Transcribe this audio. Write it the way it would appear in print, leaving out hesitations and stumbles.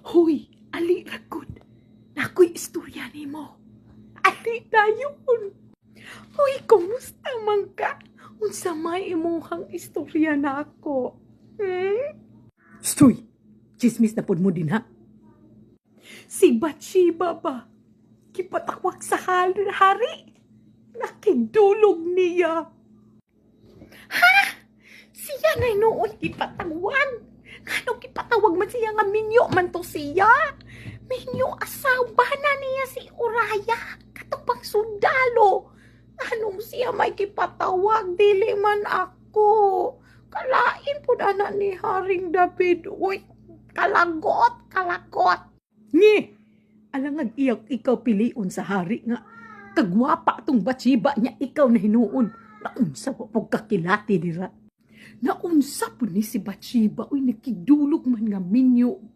Huy, ali ra gud. Naa ko'y istorya nimo. Ali dayon. Huy, kumusta man ka? Unsa may imuhang istorya nako? Hmm? Stoy, chismis na pud mo din ha. Si Bathsheba ba? Gipatawag sa hari. Nakigdulog niya. Ha? Siya na hinuon gipatawag. Ngano gipatawag man siya nga minyo man to siya? Minyo asawa na niya si Uriah. Kato pang sundalo. Anong siya may gipatawag? Dili man ako. Kalain po na ni Haring David. Uy, kalagot, kalagot. Nye, alangag iyak ikaw pilion sa hari nga. Kagwapa tong Bathsheba niya, ikaw na hinuon. Naunsa wa pud kakilati dira. Naunsa po ni si Bathsheba, uy, nakigdulog man nga minyo.